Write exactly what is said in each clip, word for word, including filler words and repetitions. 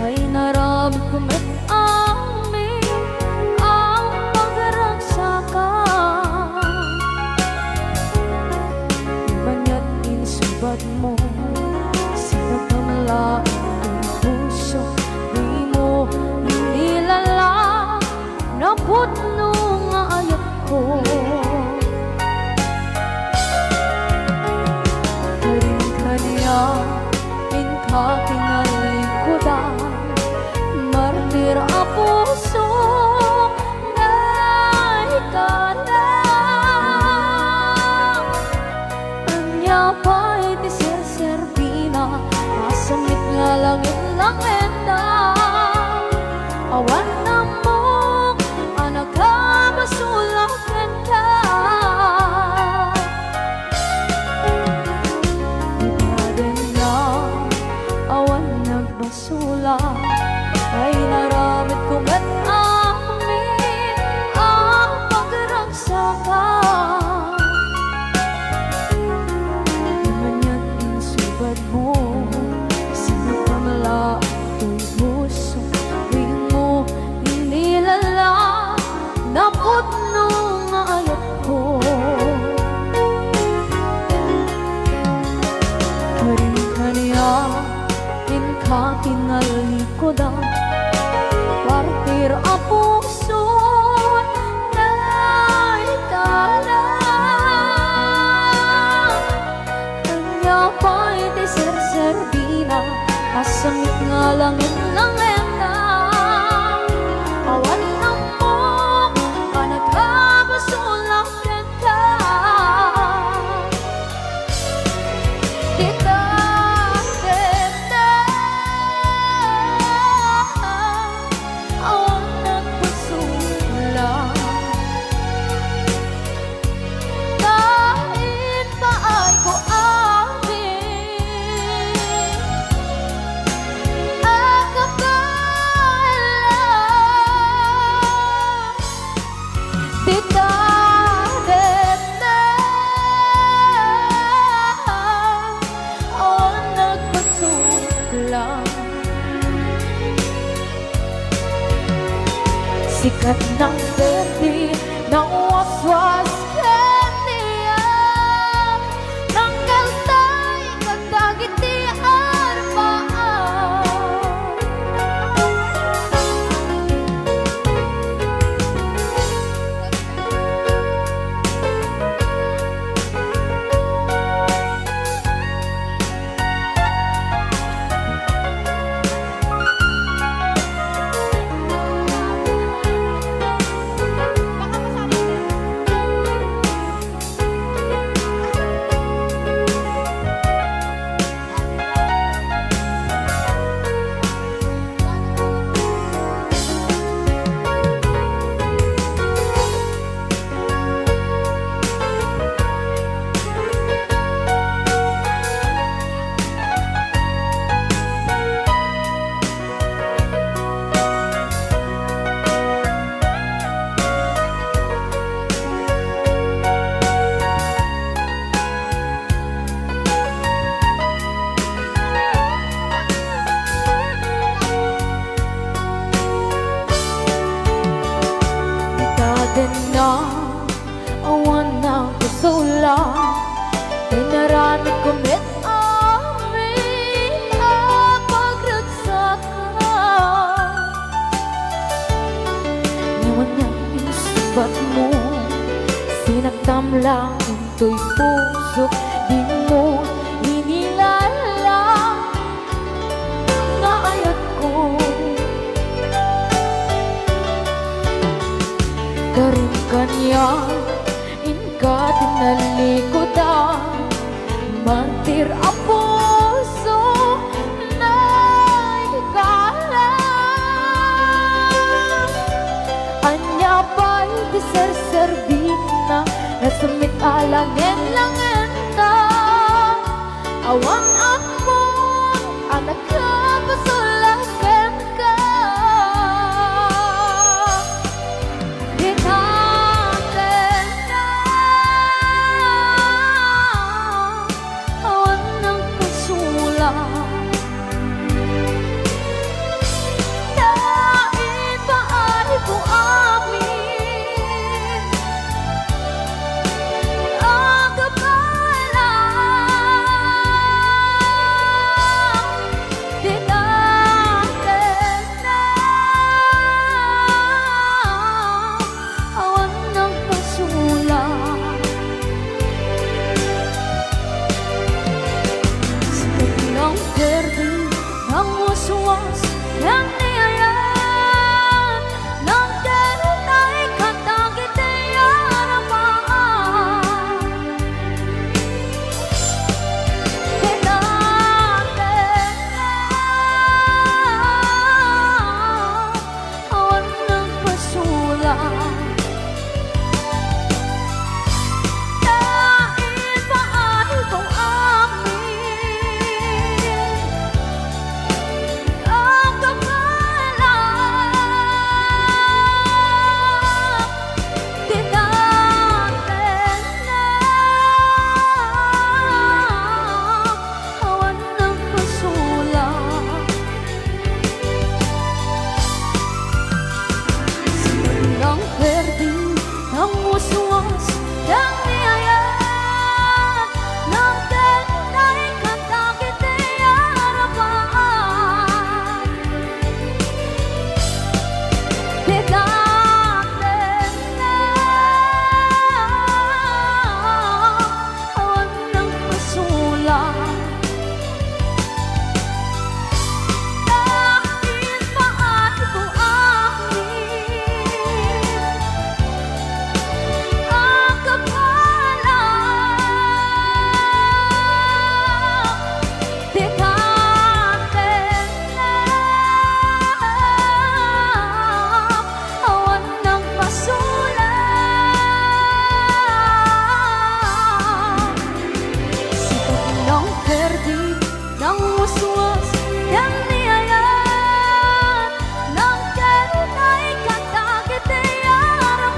Ay naramidko met amin a pagragsakak. Maniat insubadmo, sinagkamla ti puso, dimo inilala, napudno nga ayatko. Karin kaniak, inka tinalikudan, martir a puso, naikana. Ania pay ti serserbina, a semmit nga langit-langitna. Awan ammok a nakabasol a kenka. Di ba denna, awan nagbasolak, ay naramidko met amin a pagragsakak. Maniat insubadmo, sinagkamla ti puso, dimo inilala, napudno nga ayatko. Karin kaniak, inka tinalikudan, martir a puso, naikana. Ania pay ti serserbina, a semmit nga langit-langitna. Awan ammok a nakabasol a kenka. Dita, dita, awan nagbasolak. Ta impaayko amin a kappella. Dita, dita, awan nagbasolak. Sikat nang perdi, nang waswas kaniak, nang kaltay kadagiti arbaam. Ita denna, awan nagbasolak, inaramidko met amin a pagragsakak. Ngem ania insubadmo, sinagkamla intoy pusok, dimo inilala nga ayatko. Karin kaniak, inka tinalikudan, martir a puso, naikana. Ania pay ti serserbina, a semmit a langit-langitna. Awan ammok a nakabasol a kenka. Dita, dita, awan nang Ken ni ayat, nagdetay kadagiti aramaan. Ti dati nga awan nagpasulak. Ta ipaay ko amin. Nanguswas ken ni ayat, nagdetay kadagiti aramaan. Ti dati nga awan nagpasulak. Nanguswas ken ni ayat, nagdetay kadagiti aramaan.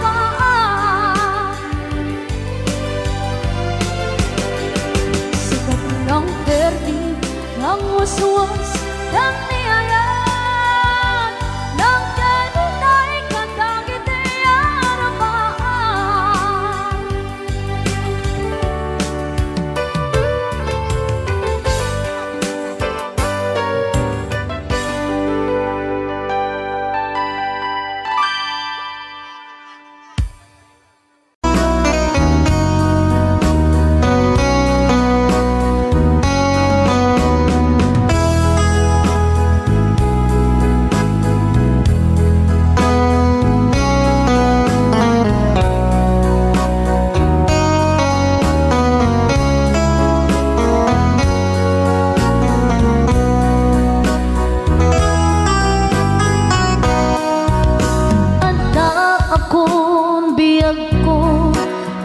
Sika ti nangperdi, nanguswas ken ni ayat, nagdetay kadagiti aramaan.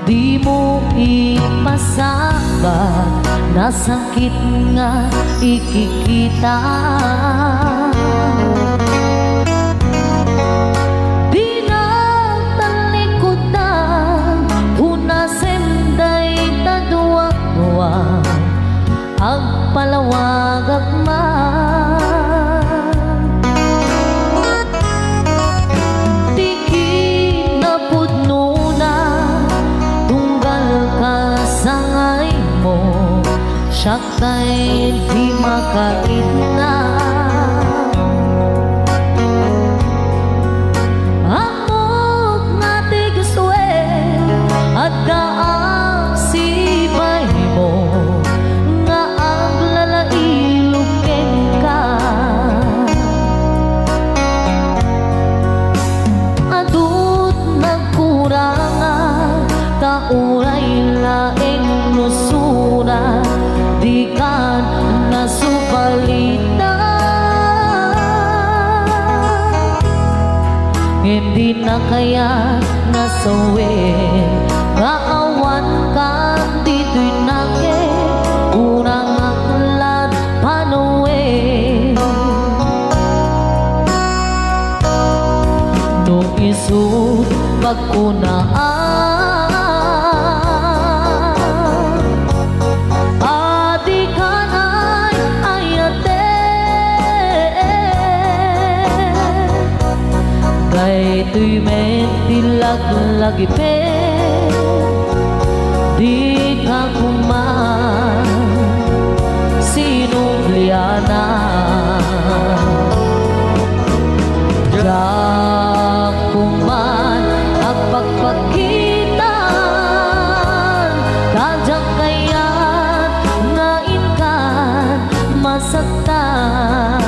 Dimo ipasakbay, nasakit nga ikikita. Di nagtalikudan, hunasen dayta duadua. Agpalawagak man ti kinapudnona, tunggal kasangaymo, siak tay di makaitna. Ammok nga ti gustoem, adda a sibaymo nga aglalailog kenka. Adut nagkurangan, ta uray laeng no sura, dikan nasupalitan. Ngem di na kayat nga sawen nga awanka ditoy nakem, urangak la't panawen. No isut' pagkunaan, a dikan ay-ayaten. Daytoy met ti laglagipen, dika koma sinublianan. Diak koma agpakpakitan, ta diak kayat nga inkan masaktan.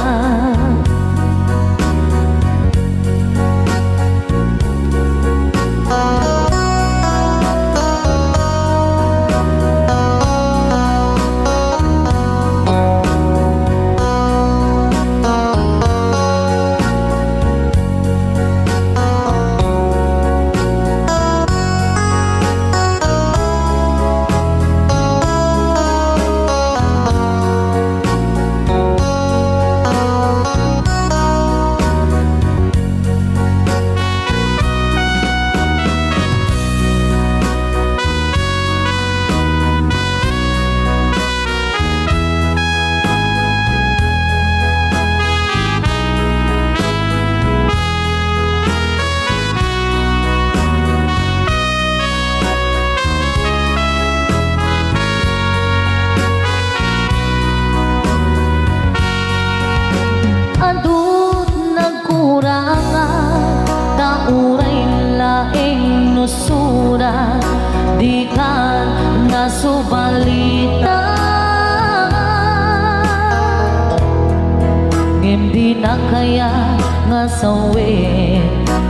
Ngem dina kayat nga sawen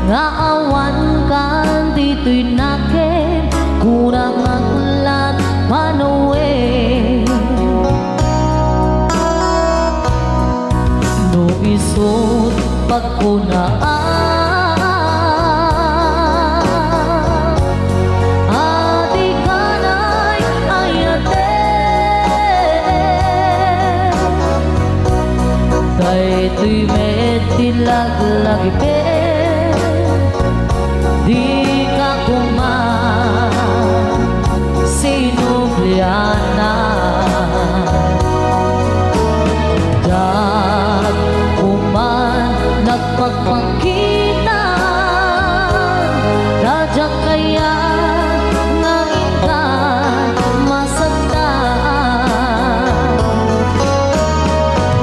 nga awan kan ditoy nakem, kunam nga ket panawen. No isut' pagkunaan, a di kanay ayaten. Daytoy met ti laglagipen, dika koma sinublianan. Diak koma nagpakpakita, ta diak kayat nga inka masaktan.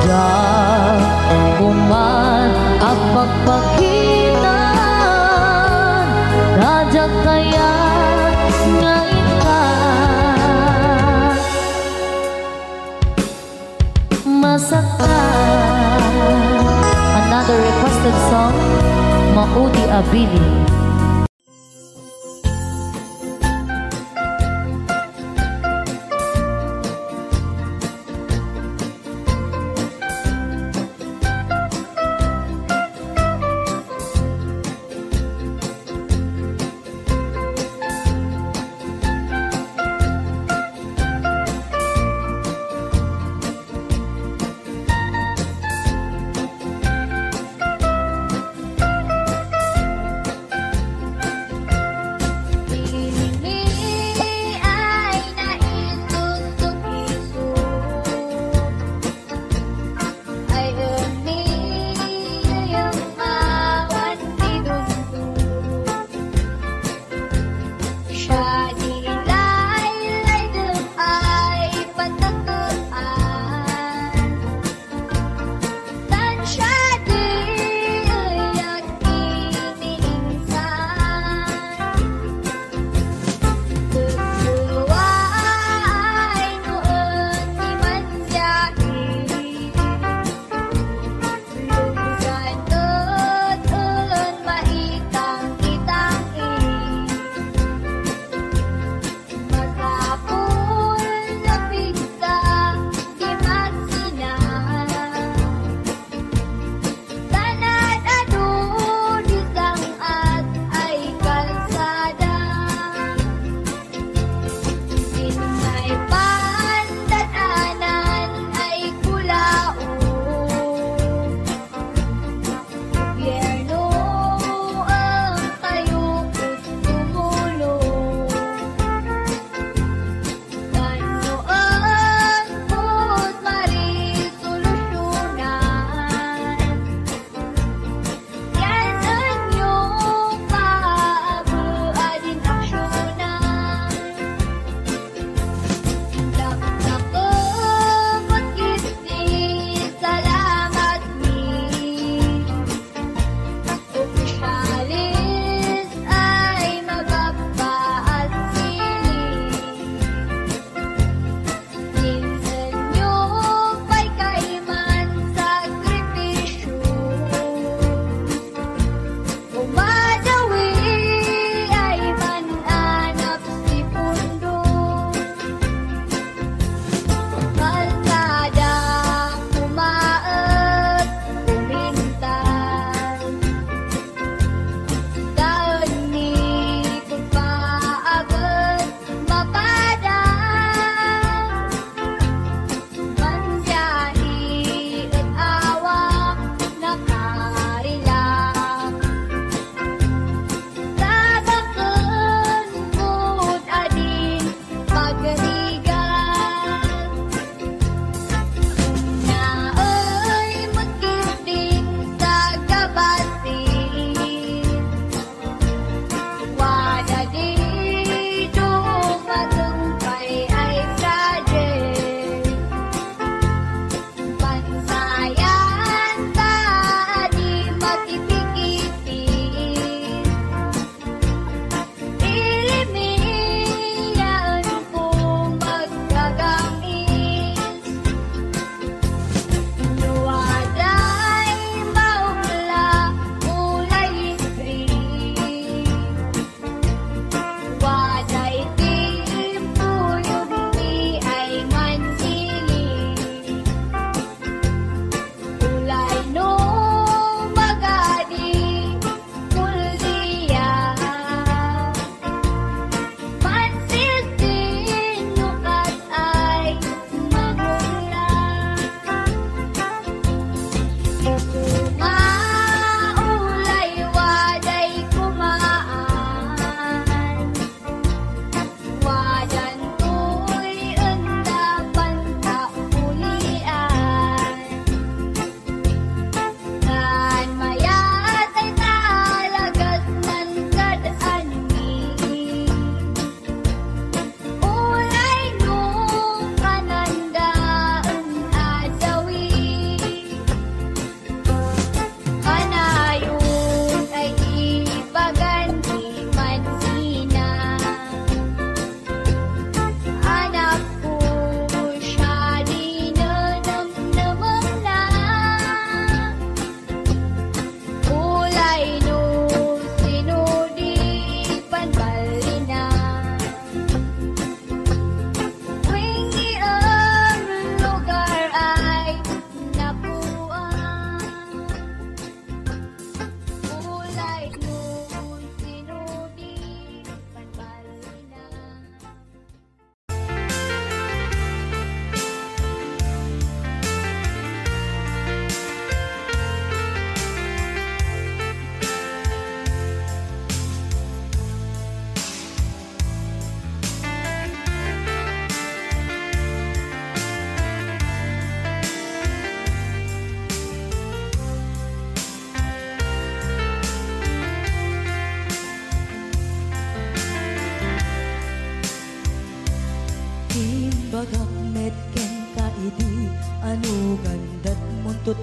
Diak koma agpakpakita, ta diak kayat nga inka masaktan. Another requested song, Maudi a Bilin.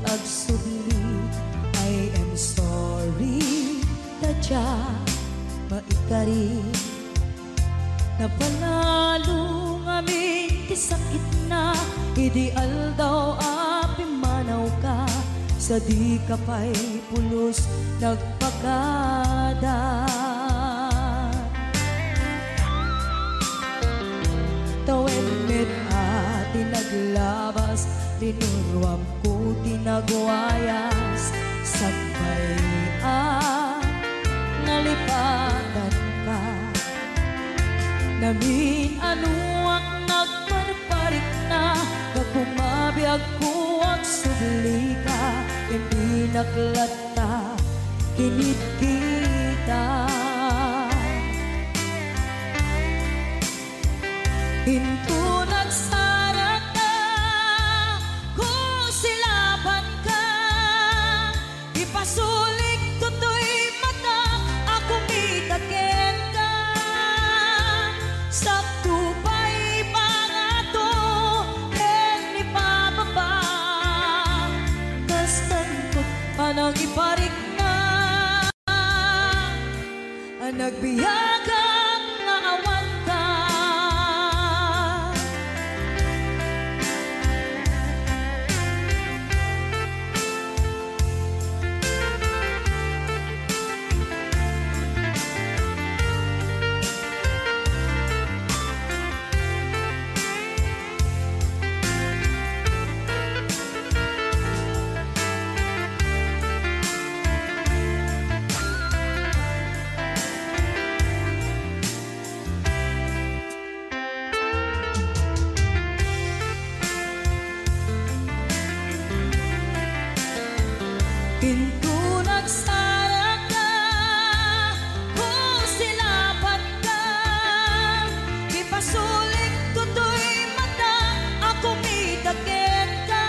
agsubli, I am sorry, tadya maikari. Napalalo ngamin ti sakitna idi aldaw a pimmanawka, sadi ka pay pulos nagpakada. Tawen met a ti naglabas, linuruamko ti nagwayas, sakbay a nalipatanka. Namin-anuak nagparparikna, gapu mabiagko agsublika, impinaklat ta kinit kita. Inton nagsaraka, kusilapanka, ipasulik toy mata a kumita kenka. Sakto pay pangato ken ipababa, kastan panangiparikna a nagbiagak nga awanka. Inton nagsaraka, kusilapanka, ipasulik toy mata a kumita kenka.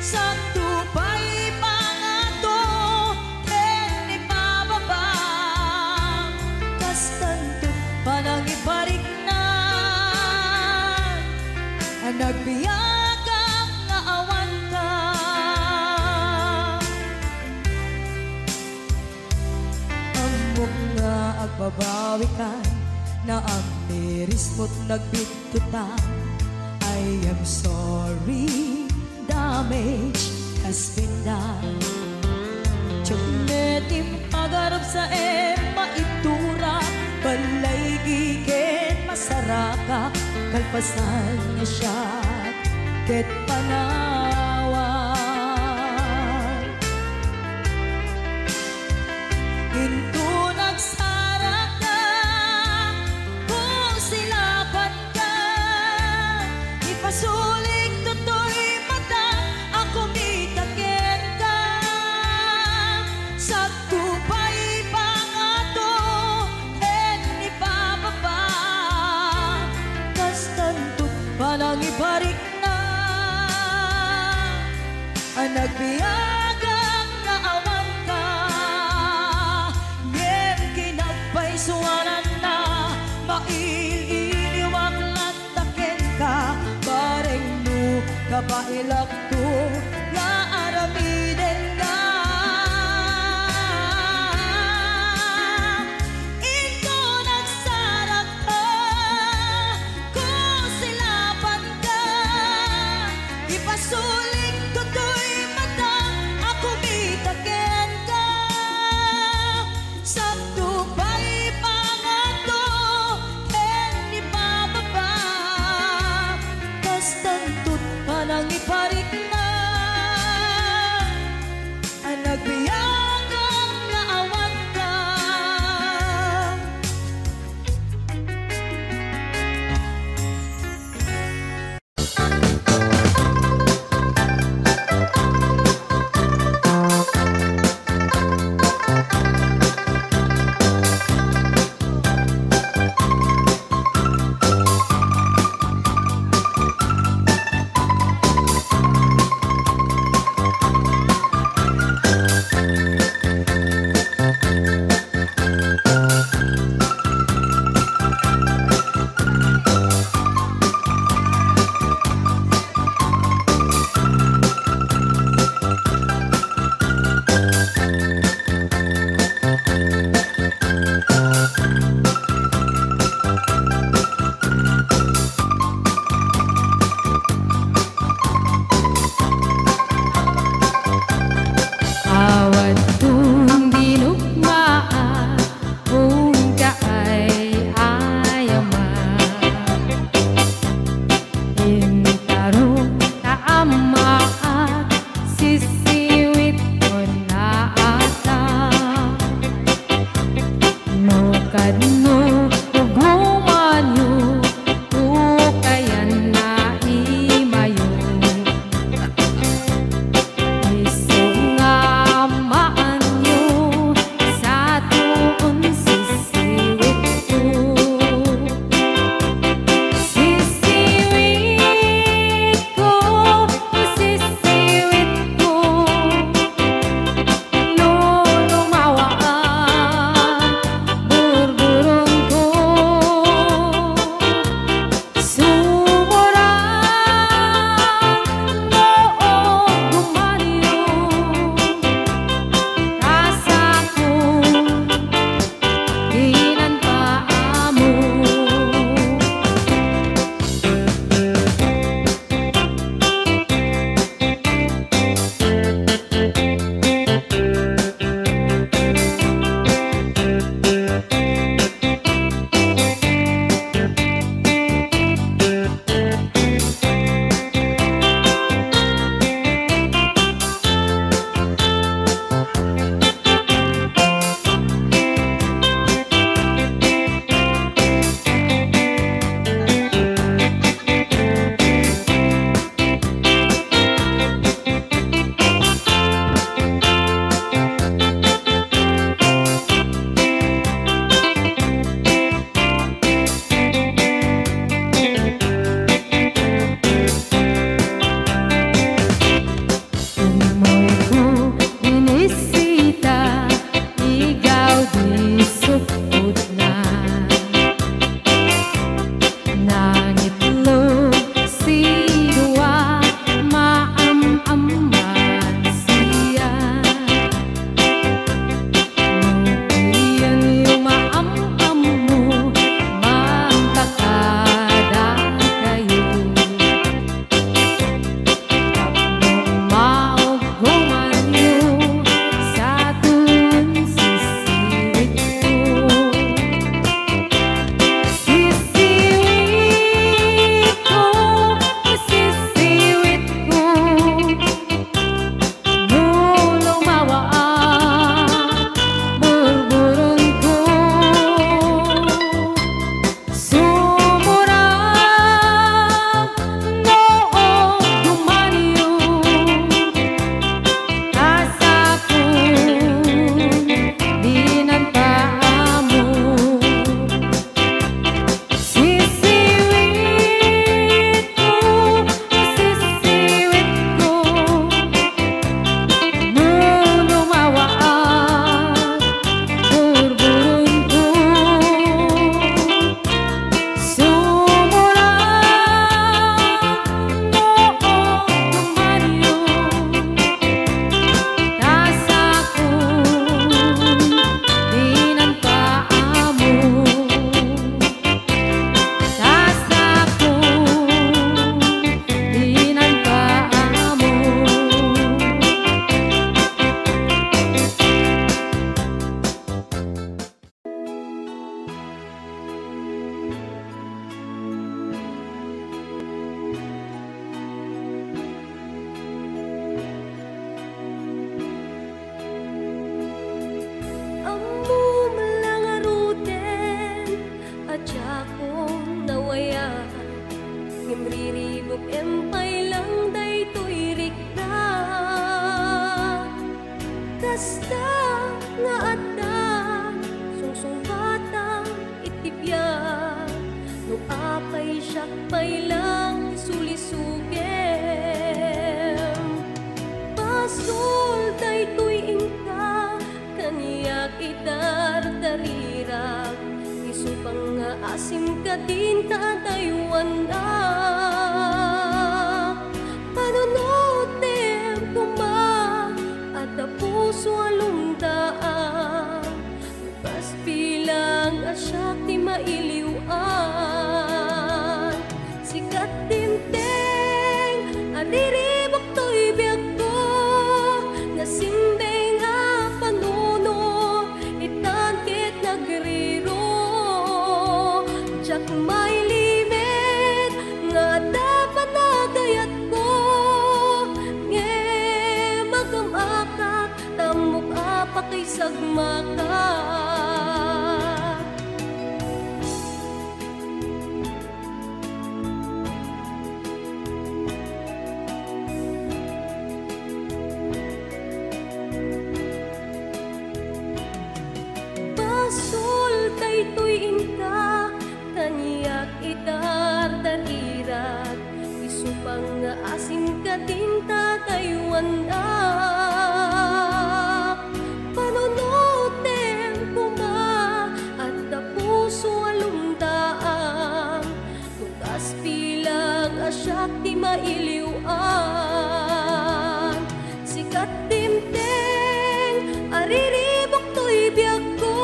Sakto pay pangato ken ipababa, kastan panangiparikna a nagbiagak nga awanka. Ammok nga agbabawikan, naamirismo't nagbittotan. I am sorry, damage has been done. Diak met impagarup sa em maitura, balay giken masarakak, kalpasan nga siak ket panawak. Inton nagsaraka, kusilapanka, ipasulik toy mata a kumita kenka. Sakto pay pangato ken ipababa, kastan panangiparikna a nagbiagak nga awanka. Ngem kinagpaysuananna, mail-iliwak latta kenka, bareng no kabaelakto nga aramidenka. Inton nagsaraka, kusilapanka, ipasulik toy mata a kumita kenka. Sakto pay pangato ken ipababa, kastan panangiparikna Kasta nga addan sungsungbatam iti biag, no apay siak pay lang ti sulisogem. Basol daytoy inka, kaniak idardarira, isu pay nga asim kadin ta adaywannak. Panunotem koma, adda puso a lumdaan, kas bilang a siak ti mailiw-an. Sika ti dimteng a riribuk toy biagko, nasimbeng a panunot, itan ket nagriro. Diak mailimed nga adda panagayatko, ngem agam-akak ta ammok a pakaisagmakak. Basol daytoy inka, kaniak idardarira, isu pay nga asim kadin ta adaywannak. Panunotem koma, adda puso a lumdaan, no kas bilang a siak ti mailiw-an. Sika ti dimteng a riribuk toy biagko,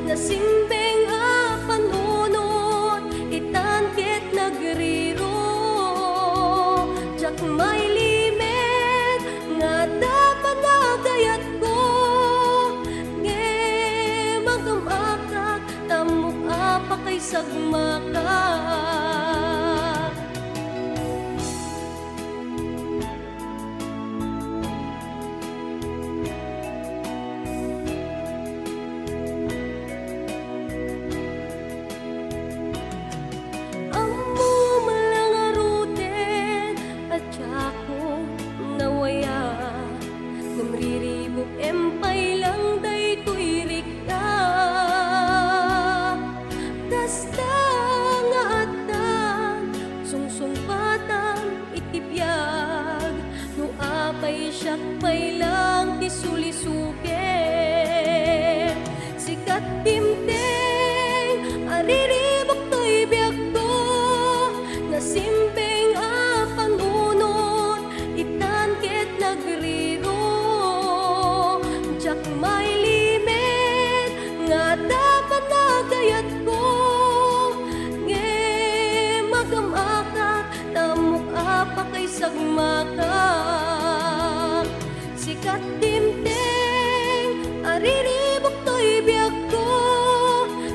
nasimbeng a panunot, itan ket nagriro. Diak mailimed nga adda panagayatko, ngem agam-akak ta ammok a pakaisagmakak. Ammom la ngaruden a diakon nawaya, ngem riribukem pay lang daytoy rikna. Kasta nga addan sungsungbatam iti biag, no apay siak pay lang ti sulisogem. Sika ti dimteng a riribuk toy biagko, nasimbeng a panunot, itan ket nagriro. Diak mailimed nga adda panagayatko, ngem agam-akak ta ammok a pakaisagmakak. Sika ti dimteng a riribuk toy biagko,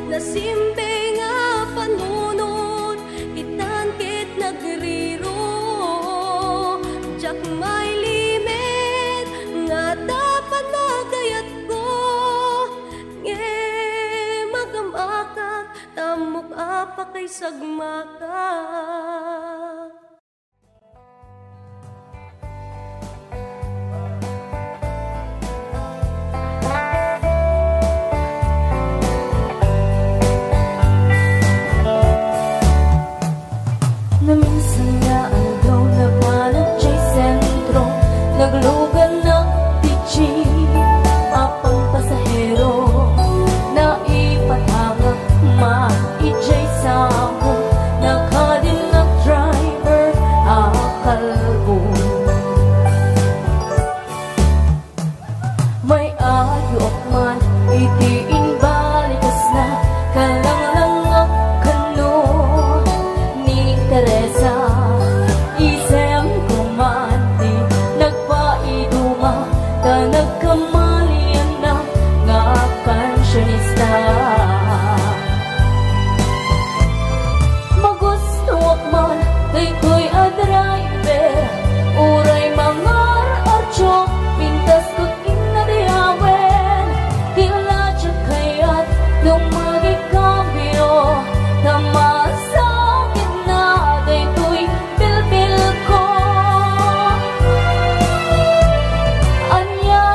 nasimbeng a panunot, itan ket nagriro. Diak mailimed nga adda panagayatko, ngem agam-akak ta ammok a pakaisagmakak. Naminsan nga aldaw, napanak jay sentro, naglugan, nagtitsi a pangpasahero, naipatangak man ijay samo, nakadin nga driver a kalbo. May-ayoak man iti imbalikasna, kalanglangak kano ni Teresa. Isemko man ti nagpaiduma, ta nagkamalianna nga kansionista. Magustoak man daytoy a driver, uray mangar-archo, pintas ket inna ti awen. Ti la diak kayat no magikambio, ta masakitna daytoy bilbilko. Ania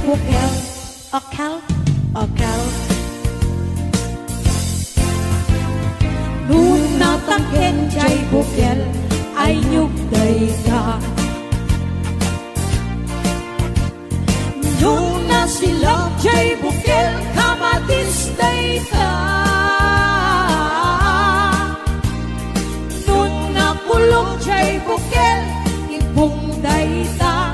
Bukel, okel, okel. No natangken jay bukel, aynyog dayta. No nasilak jay bukel, kamatis dayta. No nakulong jay bukel, ibong dayta.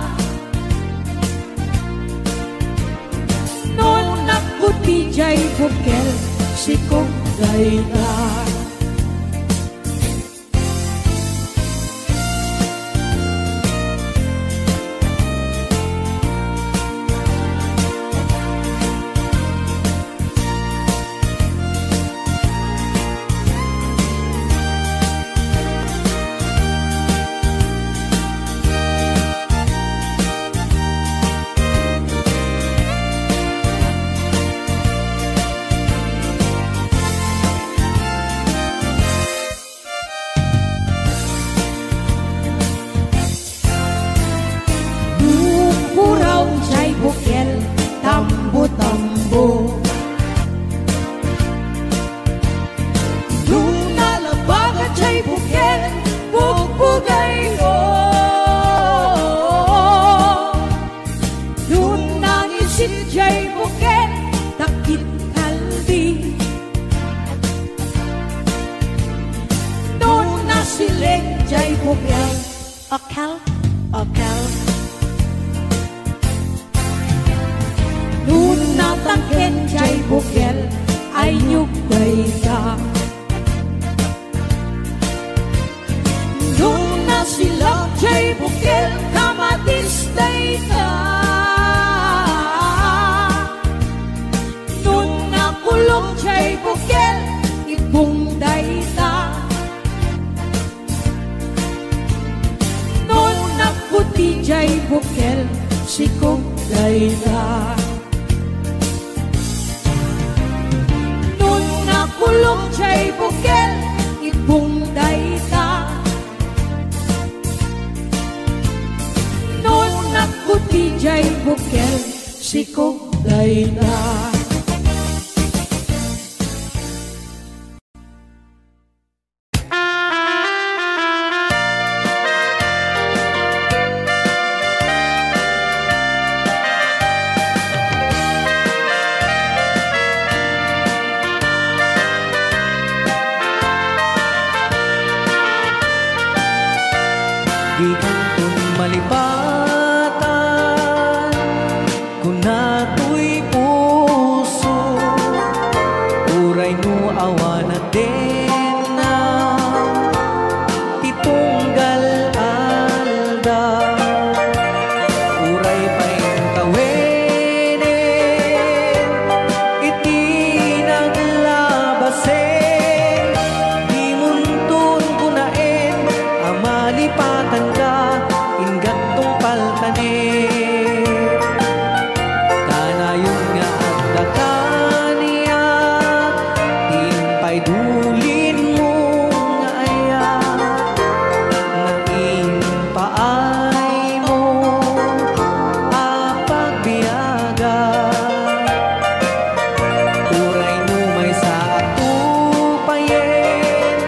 No nagputi jay bukel, sikog dayta. Nupuraw jay bukel, tambo-tambo. No nalabaga jay bukel, bugbugayto. No nangisit jay bukel, dakit kaldi. No nasilek jay bukel, okel, okel. No natangken jay bukel, aynyog dayta. No nasilak jay bukel, kamatis dayta. No nakulong jay bukel, ibong dayta. No nagputi jay bukel, sikog dayta. No nakulong jay bukel, ibong dayta. No nagputi jay bukel, sikog dayta. Di kanton malipatan, kuna toy puso, uray no awan a denna ti tunggal aldaw. Uray pay tawenen iti naglabasen, dimonton kunaen a malipatanka, ingga't tungpaltanen. Kanayon nga adda kaniak ti impaidulinmo nga ayat, nga impaaymo a pagbiagan. Uray no maysa a tupayen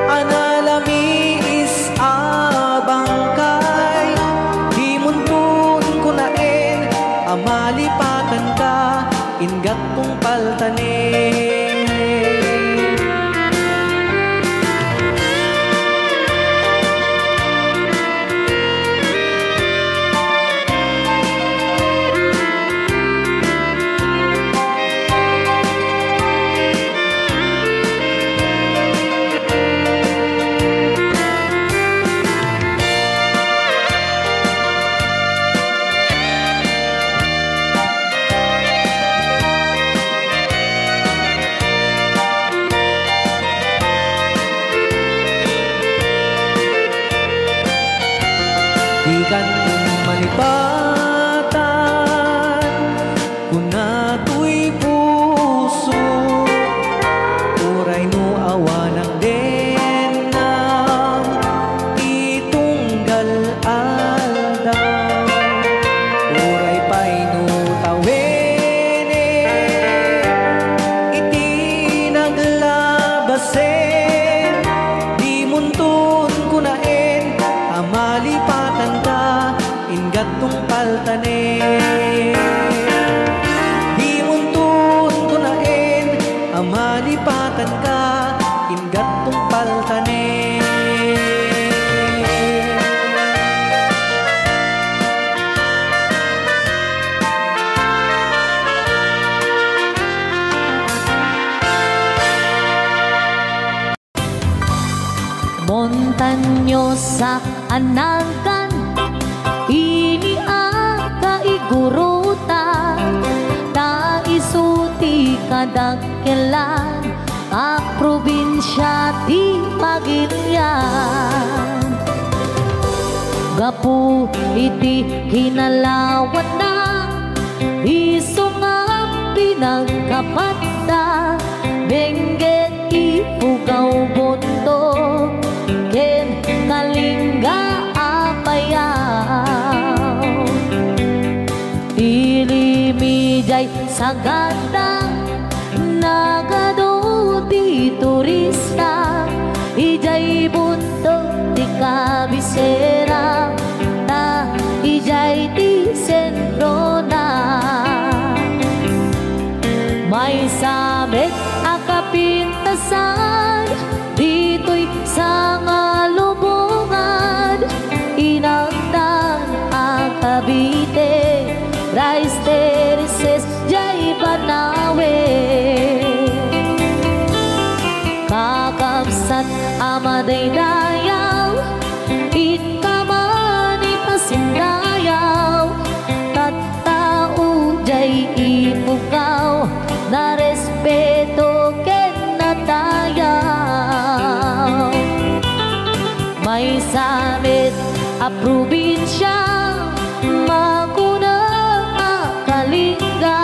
a nalamiis a bangkay, dimonton kunaen a malipatanka, ingga't tungpaltanen. Di kanton malipatan, kuna toy puso, uray no awanak dennam ti tunggal aldaw. Uray pay no Montañosa a nagan, ini a kaigurutan, ta isu ti kadakkelan a probinsia ti Pagilian. Gapu iti kinalawanna, isu nga pinagkapatda, Benguet, Ifugao, Bontoc, ken Kalinga, Apayao. Ilim idiay Sagada, nagadu ti turista, idiay Bontoc ti kabisera, ta idiay ti sentrona. Maysa met a kapintasan, ditoy Sangalubongan, inagtan a Cavite, rice terraces diay Banawe. Kakabsat a madaydayaw, ikka man iti sindayaw, tattao diay Ifugao, narespeto ken nadayaw. Maysa met a probinsia, makunak a Kalinga,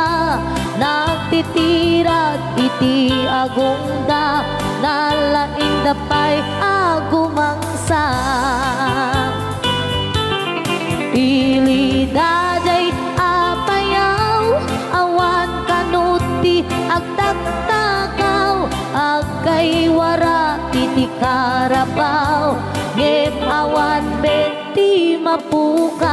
nagtitirak iti agongda, nalaingda pay a gumangsa. Ili daydiay Apayao, awan kano ti agtaktakaw, aggaywara iti karabaw, ngem awan met ti mapukaw.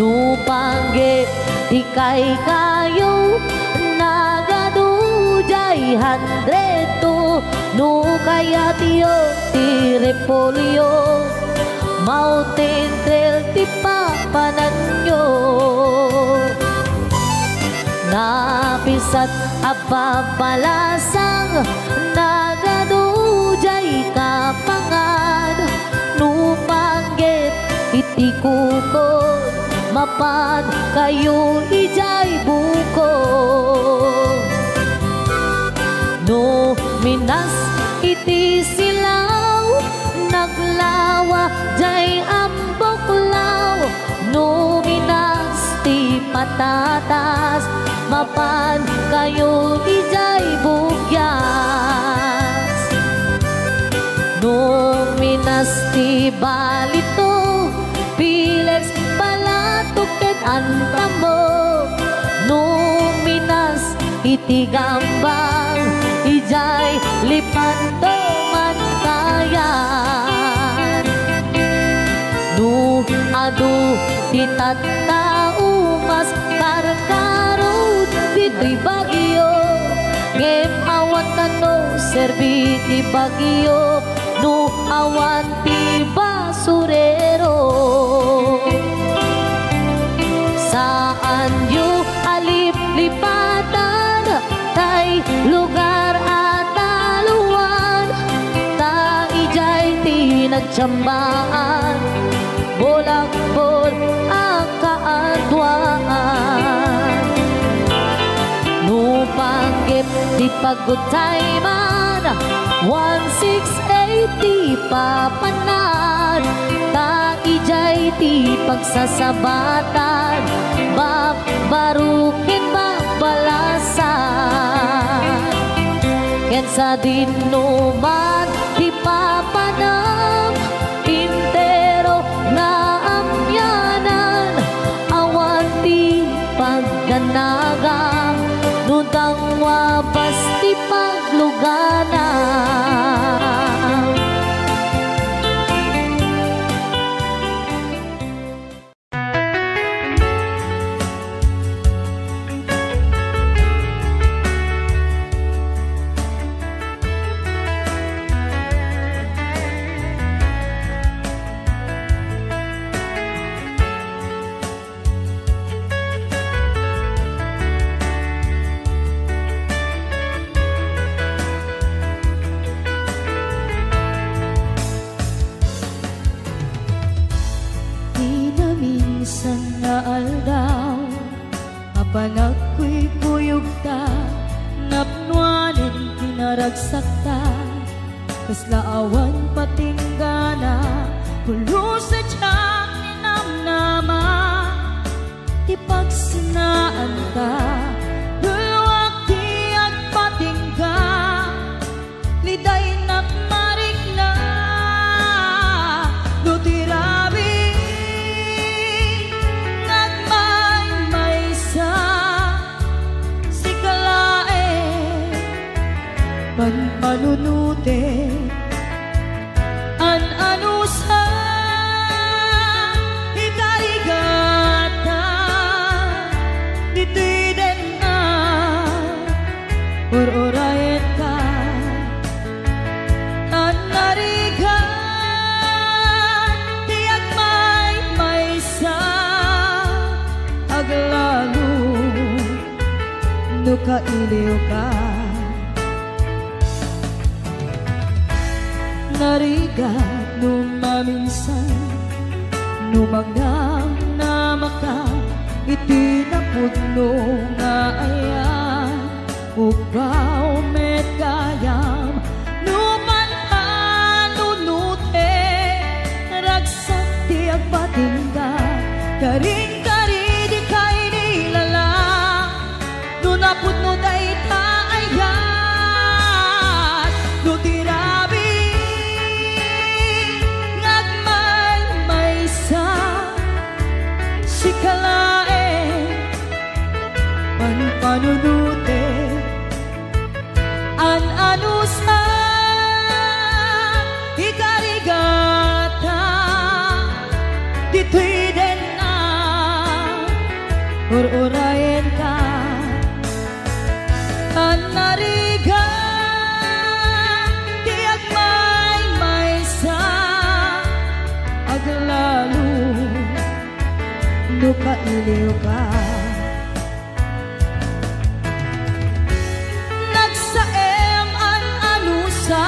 No panggep ti kaykayo, nagadu diay handretto, no kayatyo ti repolyo, mountain trail ti papananyo. Napisat a babalasang, nagadu diay Kapangan, no panggep iti kukon, mapan kayo idiay bukon. No minas iti Silao, naglawa diay Amboklao, no minas ti patatas, mapan kayo idiay Bugyas. No minas ti Balito, Pilex, Balatok, ken Antamo, no minas iti Gambang, idiay Lepanto man kayan. No adu ti tattao, mas karkarod ditoy Baguio, ngem awan kano serbi ti Baguio no awan ti basurero. Saanyo a liplipatan tay lugar a taluan, ta idiay ti nagtiambaan, bulakbol a kaaduan. No panggep ti pagutayman, one six eight ti papanan, ta idiay ti pagsasabatan, Bab-, Baro ken Babalasan. Ken sadino man ti papanam, entero naamyanan, awan ti pagdanagam, no dangwabas ti paglugana. Panagkuykuyogta, napnoanen ti naragsakta, kasla awan patinggana, pulos a diak ninamnama ti pagsinnaanta, duluak ti agpatingga. Lidaynak marikna no ti rabii nga agmaymaysa, sika laeng panpanunotek. An-anusa ikarigata ditoy denna, ur-urayenka. Tan narigat ti agmaymaysa, aglalo no kailiwka. Narigat no maminsan, no magnamnamaka iti napudno nga ayan, ubbao met gayam no panpanunotek, ragsak ti agpatingga, karin-kari dika inilala. No napudno dayta ayat, no ti rabii nga agmaymaysa, sika laeng panpanunotek. An-anusa ikarigata ditoy denna, ur-urayenka. Tan narigat ti agmaymaysa, aglalo no kailiwka. Nagsaem an-anusa,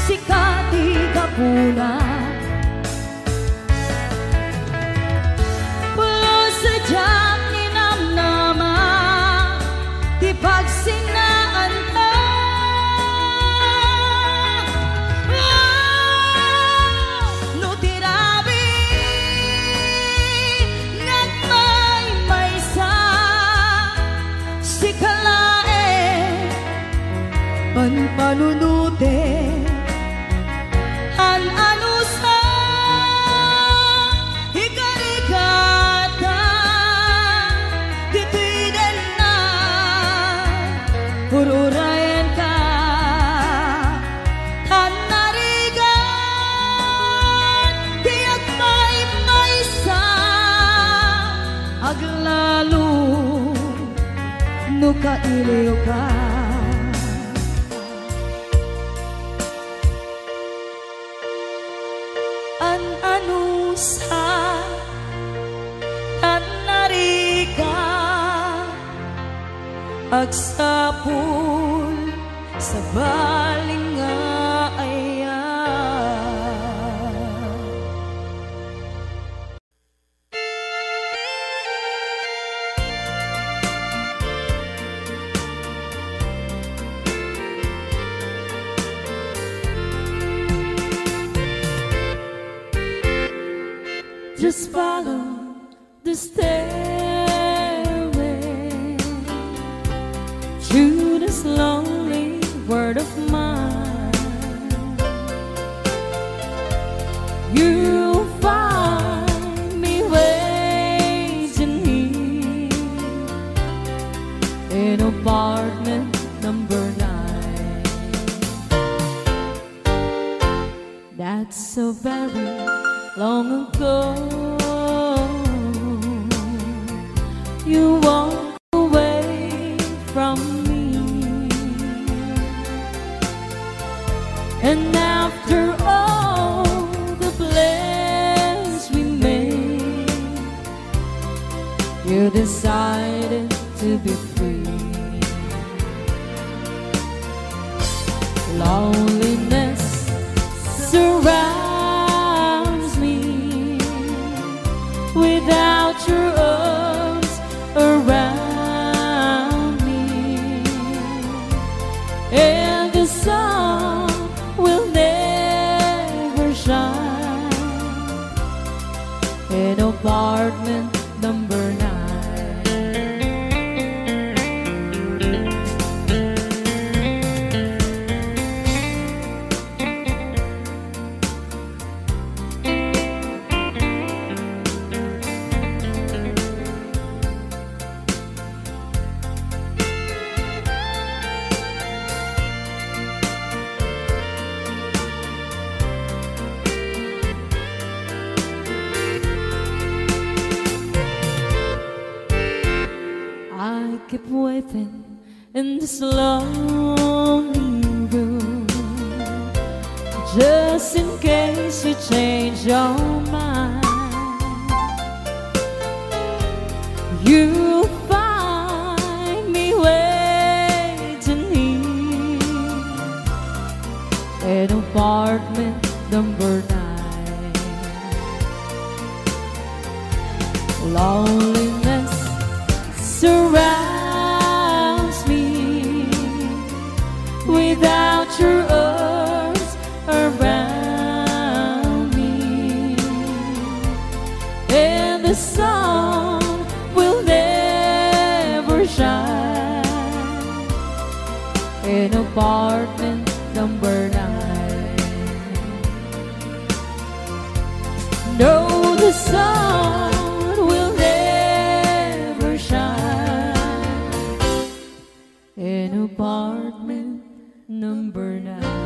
sika ti gapuna. Pulos a diak ninamnama ti pagsinnaanta. No ti rabii nga agmaymaysa, sika laeng panpanunotek. An-anusa ikarigata ditoy denna, ur-urayenka. Tan narigat ti agmaymaysa, aglalo no kailiwka. An-anusa, tan narigat, agsapul, sabali nga ayat. Just follow the stairway through this lonely world of mine. You'll find me waiting here in apartment number nine. That's so very long ago. You walk away from me. And after all the plans we made, you decided to be free. Loneliness surrounds me. Without your arms Keep waiting in this lonely room, just in case you change your mind. You'll find me waiting here in apartment number nine. Loneliness surrounds me without your arms around me, and the sun will never shine in apartment number nine. No, the sun will never shine in apartment number nine.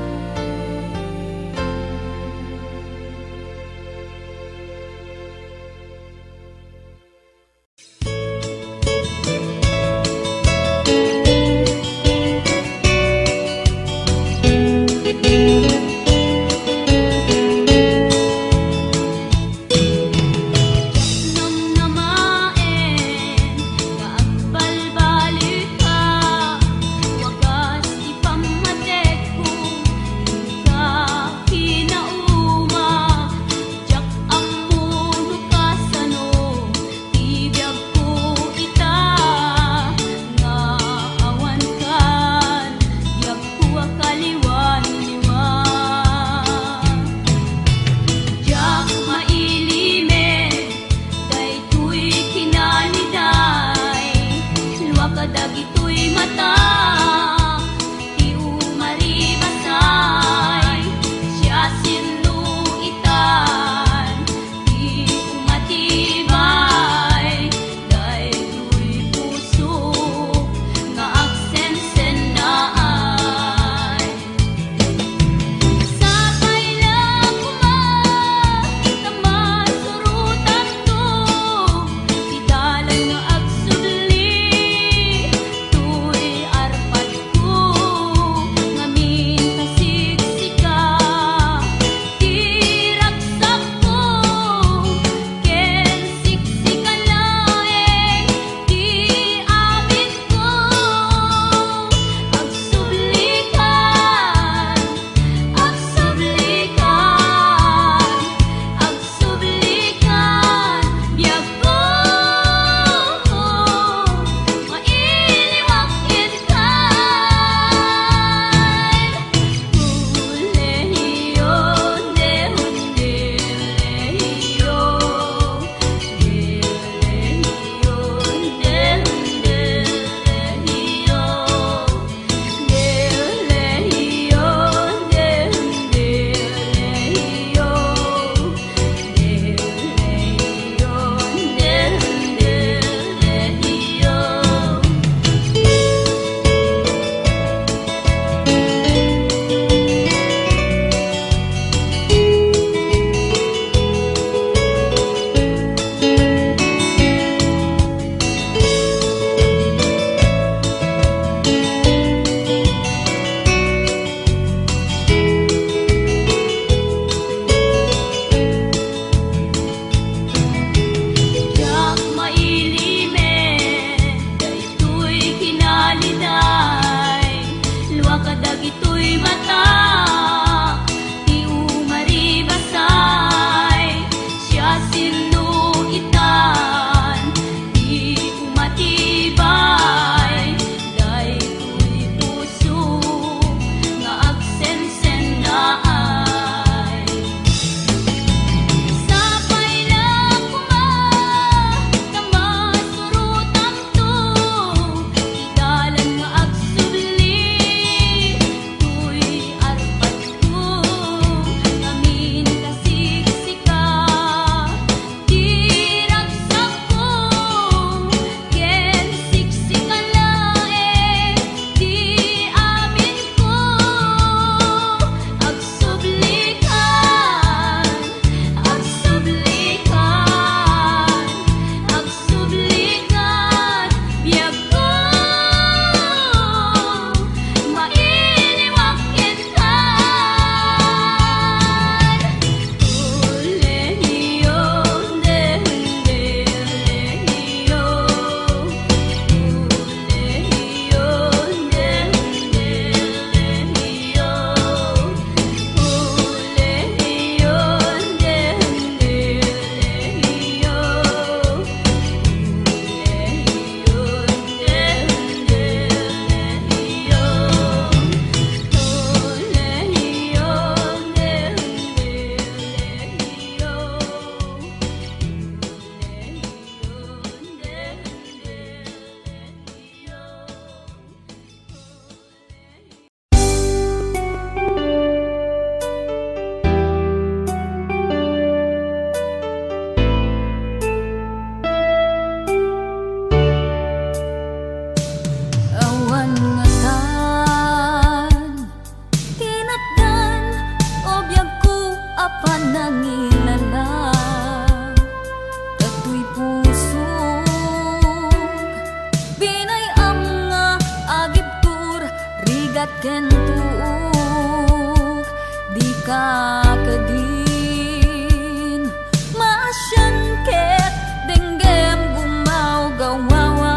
Ken tuok, dika kadin maasian ket denggem gumawgawa.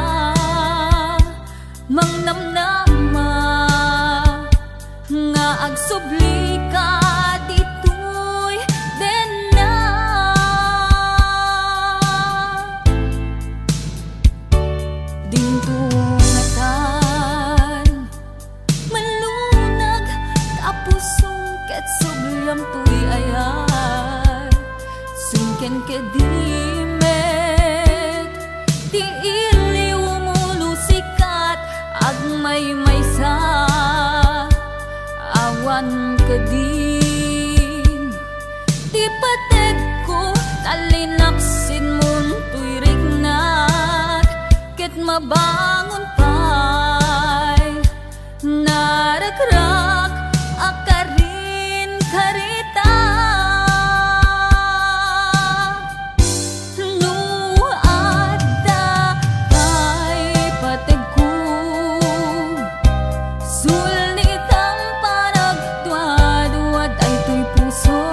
Mangnamnama nga agsublika ditoy denna. Dinto ngatan malunag ta pusom ket subliam toy ayat. Sungken kedi met ti iliwmo no sikat agmaymaysa. Awan kadin ti pategko, talinaksitmon toy riknak, ket mabangon pay naragrak a karin karita. No adda pay pategko, sulnitam panagduadua daytoy puso.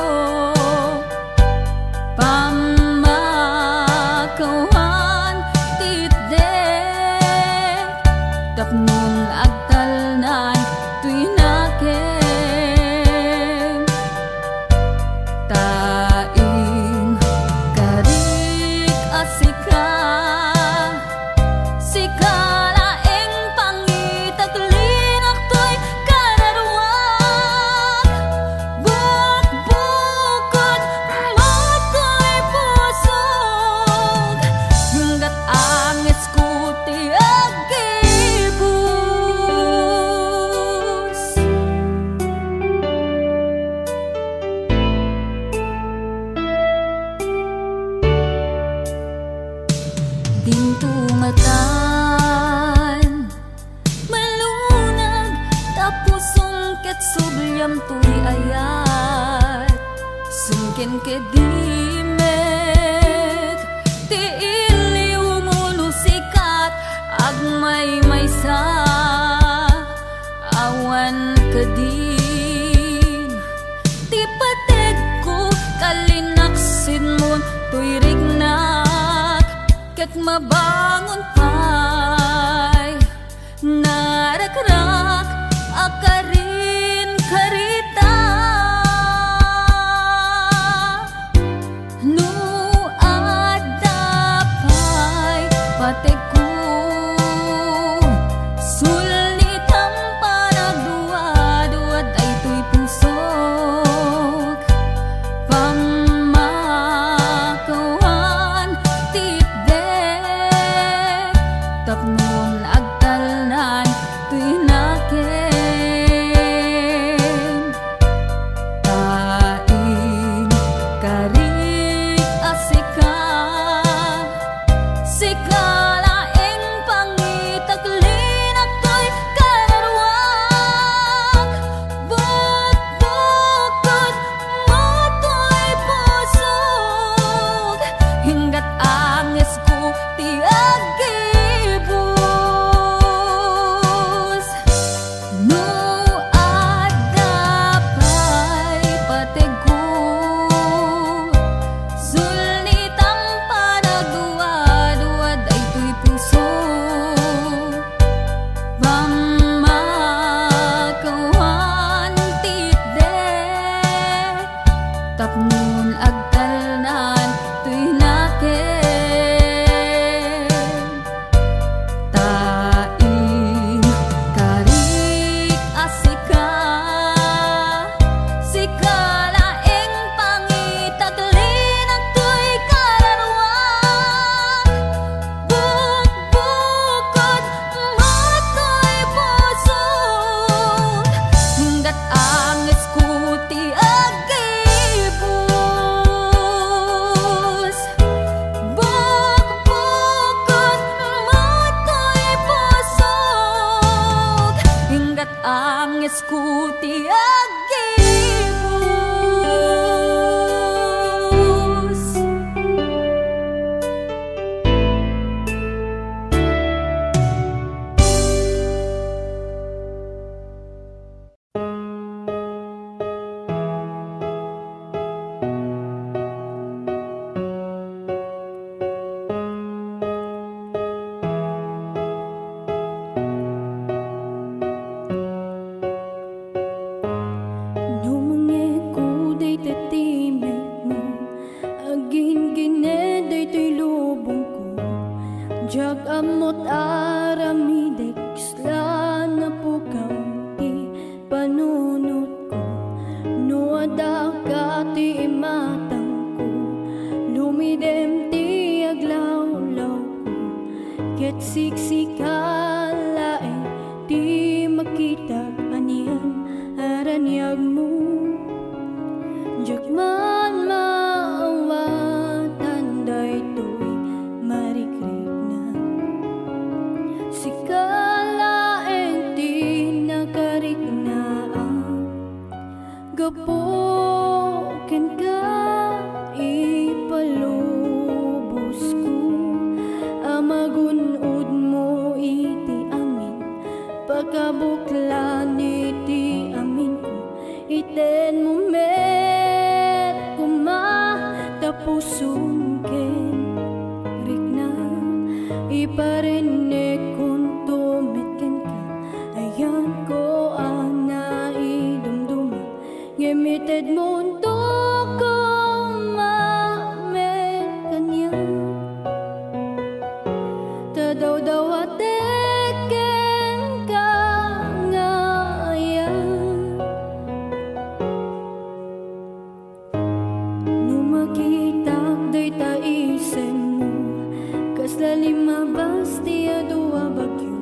Pammakawan ti itdek tapnon agtalnan toy nakem. Ta inkarik a sika, sika laeng pangitaklinak toy kararuak. Bukbukod mo toy pusok, inggat angesko ti aggibus. Dinto ngatan malunag ta pusom ket subliam toy ayat. Sungken kedi met ti iliwmo no sikat agmaymaysa. Awan kadin ti pategko, talinaksitmon toy riknak, ket mabangon pay naragrak a karin karita. No adda pay pategko, sulnitam panagduadua daytoy pusok. Pammakawan ti itdek tapnon agtalnan toy nakem. Ta inkarik a sika, sika laeng pangitaklinak toy kararuak. Bukbukod mo toy pusok, inggat angesko ti aggibus. No adda pay pategko, sulnitam panagduadua daytoy puso. Pammakawan ti itdek tapnon agtalnan toy nakem. Ta inkarik a sika, sika laeng pangitaklinak toy kararuak. Bukbukod mo toy pusok, inggat angesko ti aggibus. Bukbukod mo toy pusok, inggat angesko ti aggibus. Diak ammo't aramidek, kasla napukaw ti panunotko. No adda ka ti imatangko, lumidem ti aglawlawko, ket siksika laeng ti makitak anian a raniagmo. Diak man maawatan daytoy marikriknak. Sika laeng ti nakariknaak. Gapu kenka, ipalubosko a magun-odmo iti amin. Pakabuklan iti aminko, itedmo met koma ta pusom ken riknak. Iparinekkonto met kenka, ayatko a naidumduma, ngem itedmonto koma met kaniak. Ta dawdawatek kenka nga ayat. No makitak dayta isemmo, kasla limmabas ti adu a bagyo.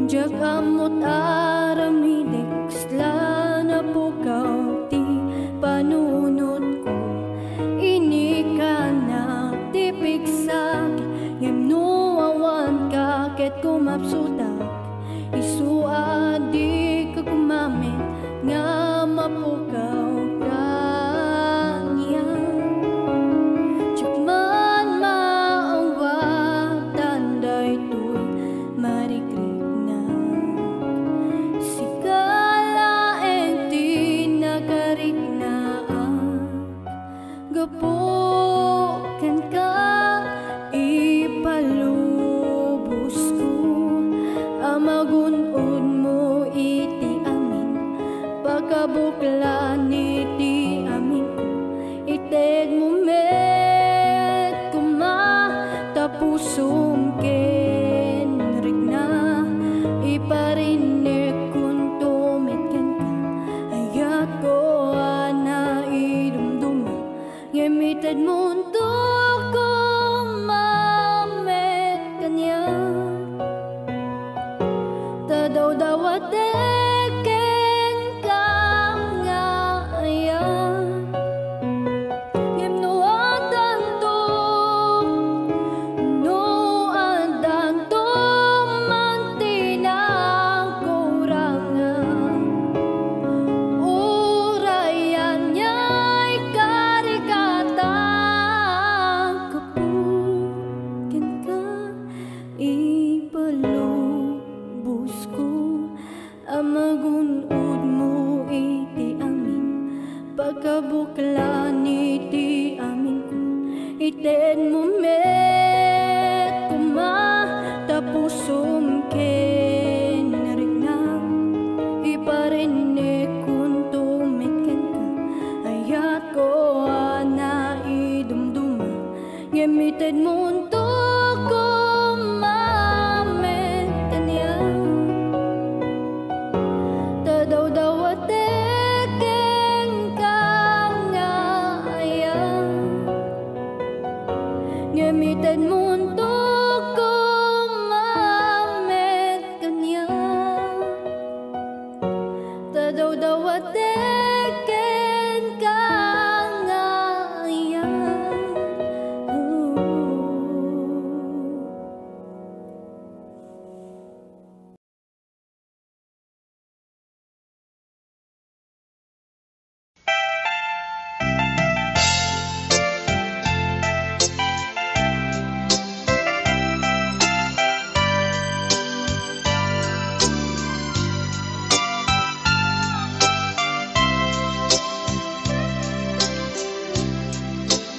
Diak ammo't aramidek, kasla napukaw ti panunotko. Inikanak ti pigsakit, ngem no awanka ket kumapsutak. Isu a dika koma met nga mapukaw kaniak. Diak man maawatan daytoy marikriknak. Sika laeng ti nakariknaak. Gapu kenka, ipalubosko a magun-odmo iti amin. Pakabuklan iti aminko, itedmo met koma ta pusom ken riknak. Iparinekkonto met kenka, ayatko a naidumduma, ngem itedmonto koma met kaniak. Ta dawdawatek kenka nga ayat. Ngem no addanto, no addanto man ti nagkurangan, uray ania ikarikata, gapu kenka, ipalubosko a magun-odmo iti amin. Pakabuklan iti aminko, itedmo met koma ta pusom ken riknak. Iparinekkonto met kenka, ayatko a naidumduma, ngem itedmonto koma met kaniak. Ta dawdawatek kenka nga ayat, ngem itedmonto koma met kaniak. Ta dawdawatek kenka nga ayat.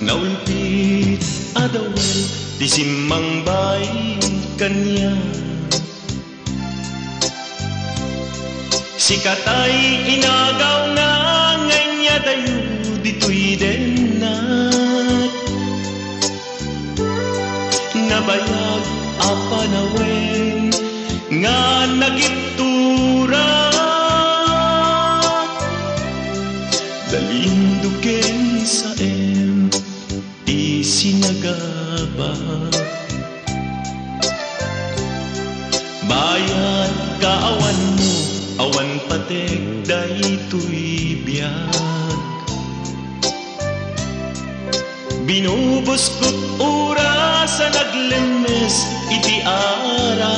Naulpit a dawel ti simmangbay kaniak. Sikatay inagawna nga inyadayo ditoy dennak. Nabayag a panawen nga nakitturak, dalinduken saem ti sinagaba. Bayat ka awanmo, awan pateg daytoy biag. Binubuskot oras a naglemmes iti arak.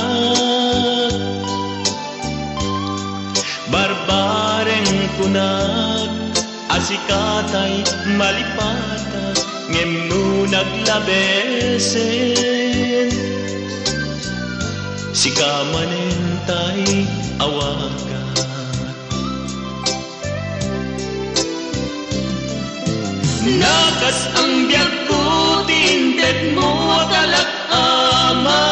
Barbareng kunak a sikatay malipatak, ngem no naglabesen, sika manen tay awagan. Nakas-ang biagko ti intedmo a kalak, Ama.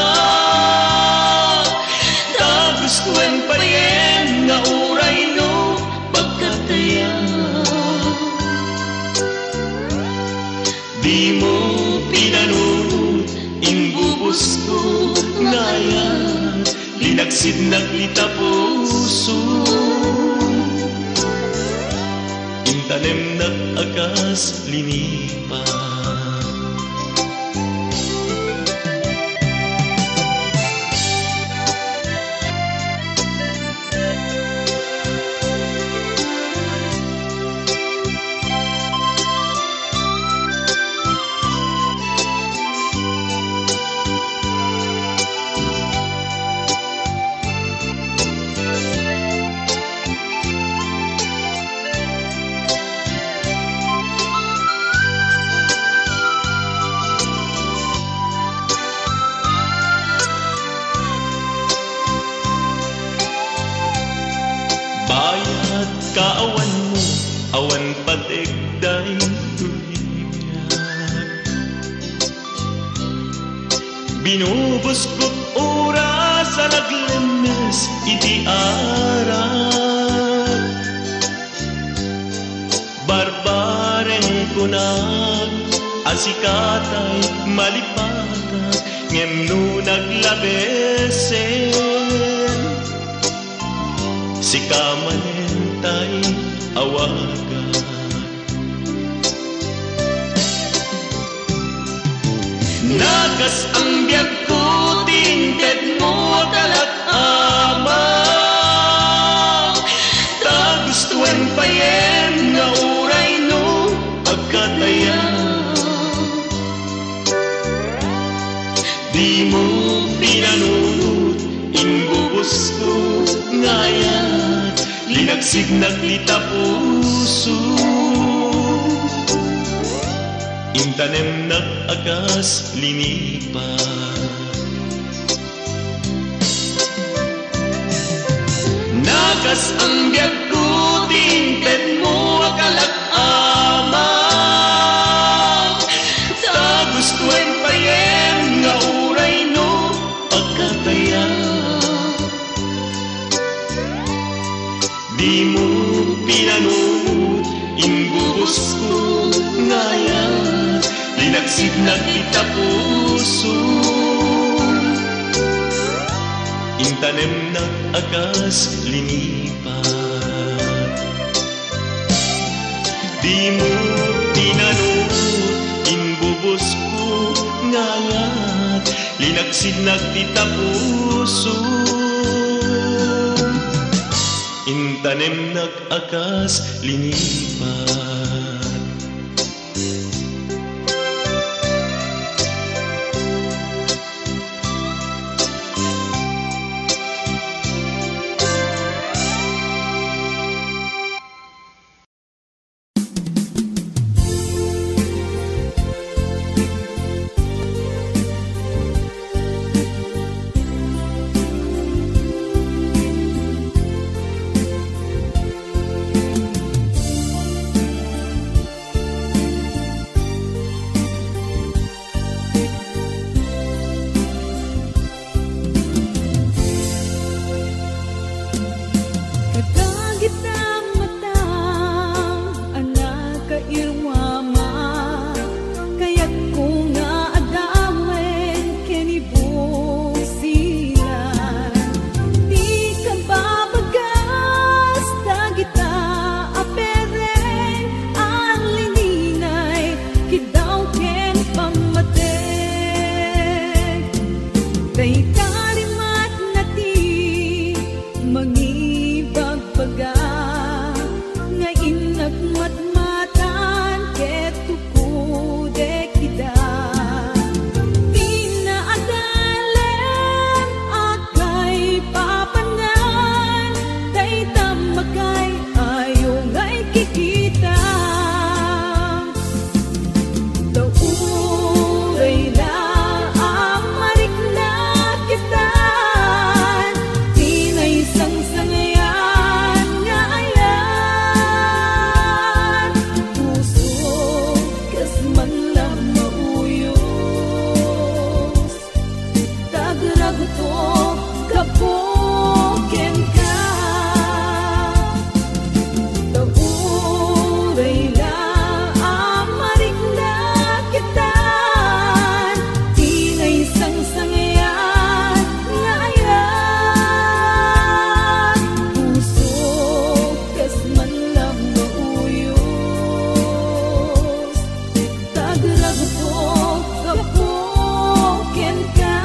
Ta gustoen payen nga uray no pagkatayan, dimo pinanunot, imbubusko nga ayat, linaksidnak dita puso. Intanemnak a kas linipa. Bayat ka awanmo, awan pateg daytoy biag. Binubuskot oras a naglemmes iti arak. Barbareng kunak a sikatay malipatak, ngem no naglabesen, sika manen tay awagan. Nakas-ang biagko ti intedmo a kalak, Ama. Ta gustoen payen nga uray no agkatayan, dimo pinanunot, imbubusko nga ayat, linaksidnak dita puso. Intanemnak a kas linipa. Nakas-ang biagko ti intedmo a kalak, Ama. Ta gustoen payen nga uray no agkatayan, dimo pinanunot, imbubusko nga ayat, linaksidnak dita puso. Intanemnak a kas linipa. Dimo pinanunot, imbubusko nga ayat, linaksidnak dita puso. Intanemnak a kas linipa. Gapu kenka, ta uray la a marikna kita, ti naisangsangayan nga ayat. Pusok kas man la mauyos, tagragto gapu kenka.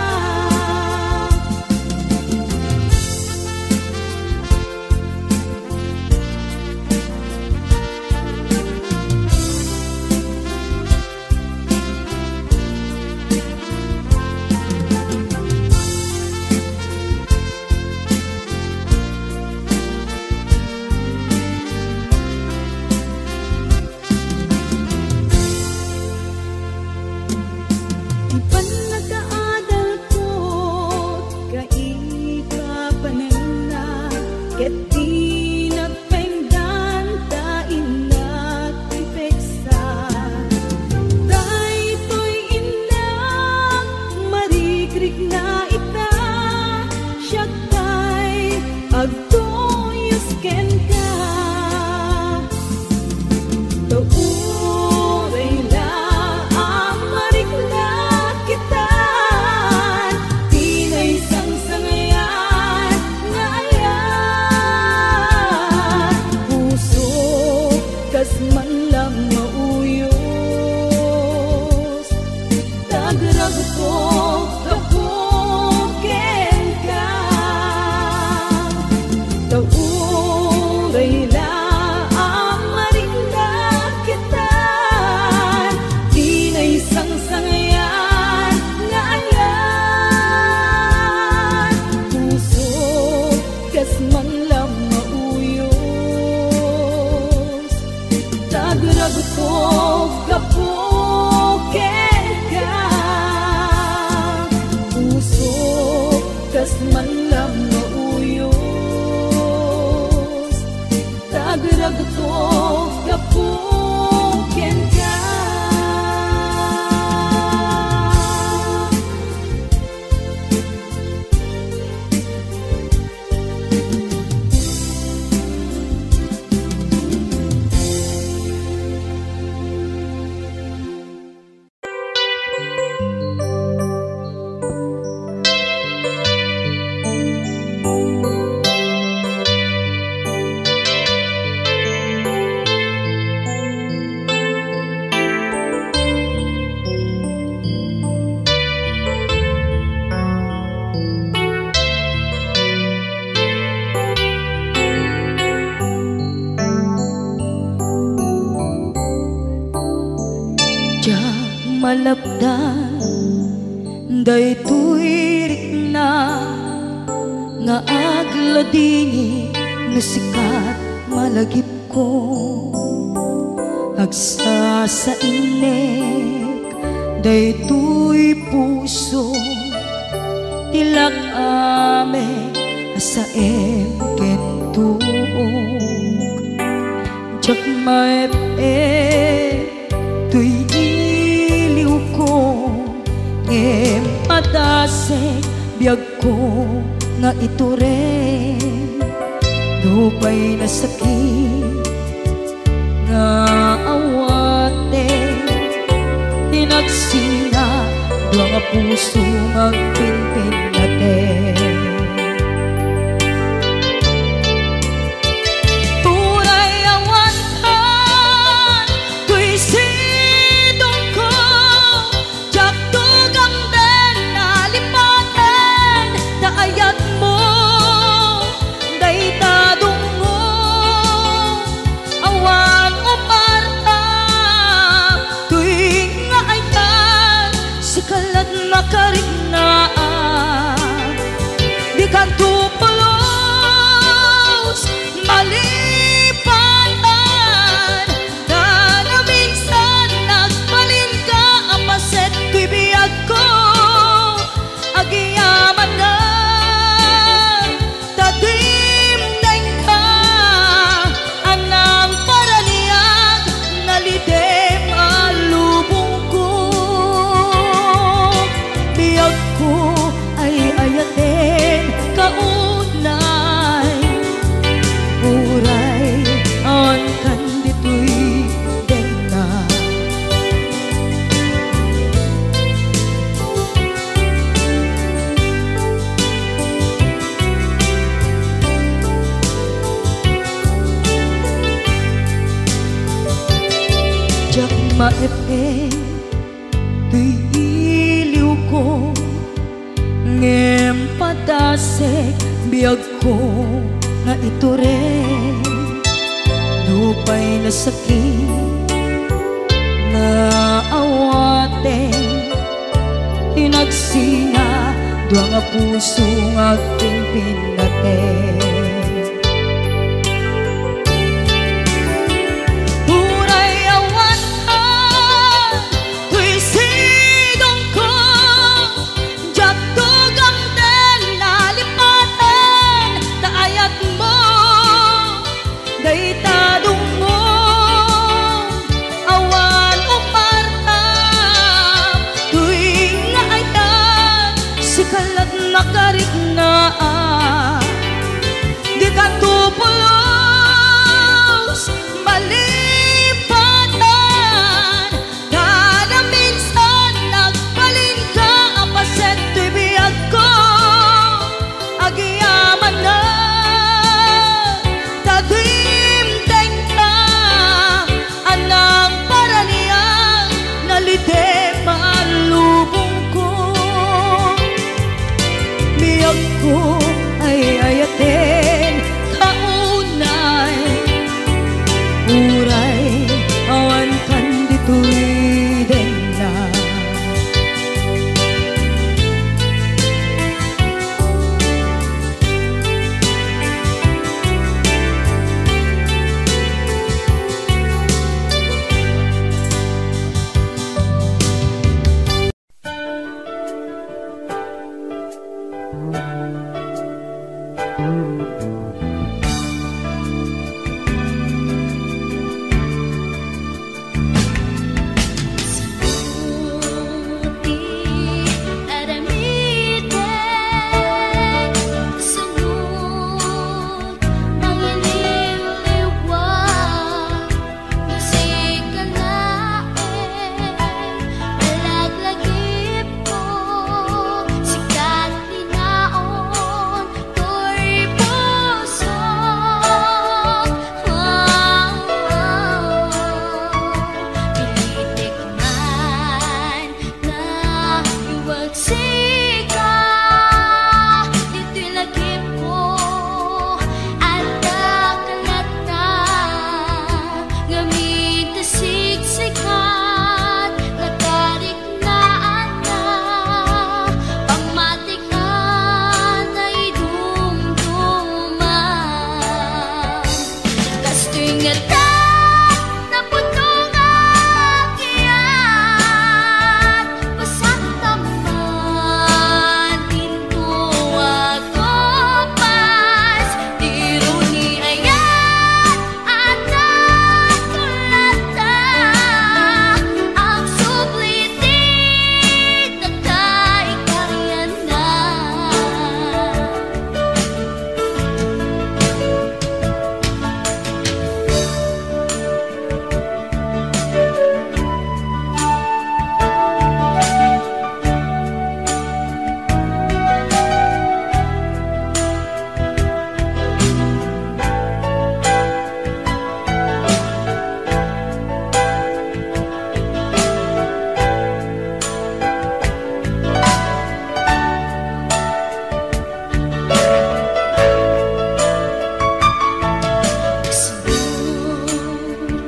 Ti pannakaadalko kaipapanenna, ket dinak pengdan ta innak ti peksa. Daytoy innak marikrikna ita, siak tay agtuyos kenka. Ta uray la a marikna kita, ti naisangsangayan nga ayat. Pusok kas man la mauyos, tagragto gapu kenka. Ta uray la a marikna kita, ti naisangsangayan nga ayat. Pusok kas man la mauyos, tagragto gapu kenka. Pusok kas man la mauyos, tagragto gapu kenka. Diak malapdan daytoy rikna nga agladingit no sikat malagipko. Agsasainek daytoy puso, ti lak-am a saem ken tuok. Diak maep-ep toy iliwko, ngem padasek biagko nga itureng. Nupay nasakit nga awaten, ti nagsina dua nga puso nga agpinpinnaten. Uray awan kan toy sidongko, diak tugamden a lipaten ta ayatmo dayta dungngo. Awan umarta toy nga ayat, sika la't makariknaak. Dikanto pulos malipayan, ta naminsan nagbalinka a paset toy biagko. Agyamanak ta dimdengka a nangparaniag, nalidem a lubongko. Biagko ay ayat Aep-ep toy iliwko, ngem padasek biagko nga itureng. Nupay nasakit nga awaten, inagsina dua nga puso nga agpinpinnaten. Uray awan ka toy sidongko, diak tugamten nalipaten ta ayatmo dayta dungngom. Awan upartam toy nga ayat, sika lat nakariknaan. Dika to pulos malipatan, kada minsan nagbalinka a paset toy biagko. Agyamanak ta dimtengka a nagparaniag, nalitem a lubongko. Biagko ay ayaten ka unay, uray awan kan ditoy denna. Naiwag sika, ditoy lagipko, adda ka latta, ngamin ta siksikat, nakariknaan na, pamatikan ay dumduman. Kastoy ngata, napudno nga agyat, pasaktam man, dinto agkupas, di runi ayat, adda ka latta, agsubli ti nakaikarianna.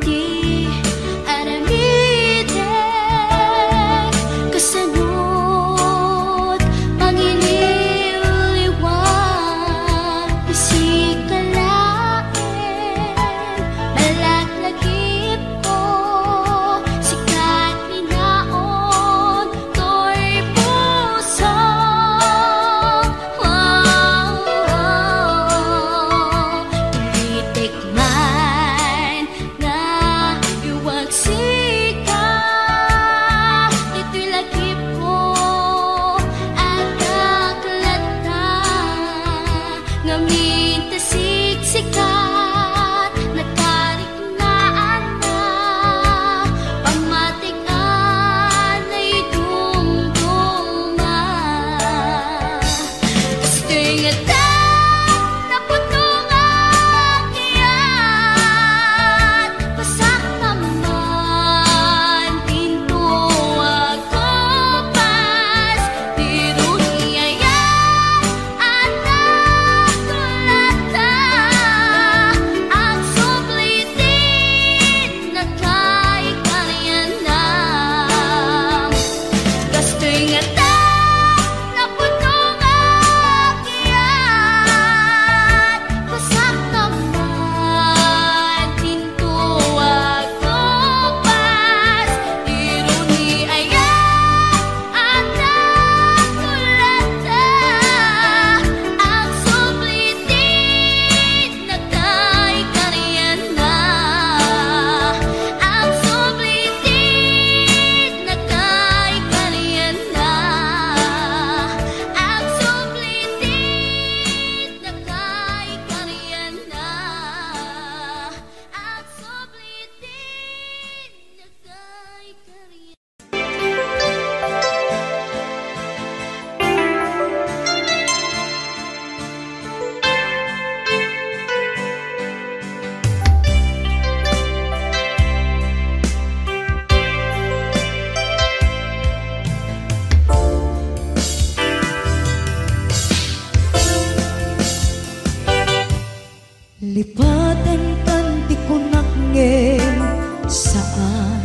Ti aramidek, kasano't mangiliwliwa, isika laeng, nalaglagipko, sika ti naon, toy puso. Ulitek man, naiwag sika, ditoy lagipko, adda ka latta, ngamin ta siksikat, nakarik- naanna, pamatikan ay dumduma. Kastoy ngata, napudno nga agyat, pasaktam man, Lipatenkan ti kunak ngem saan.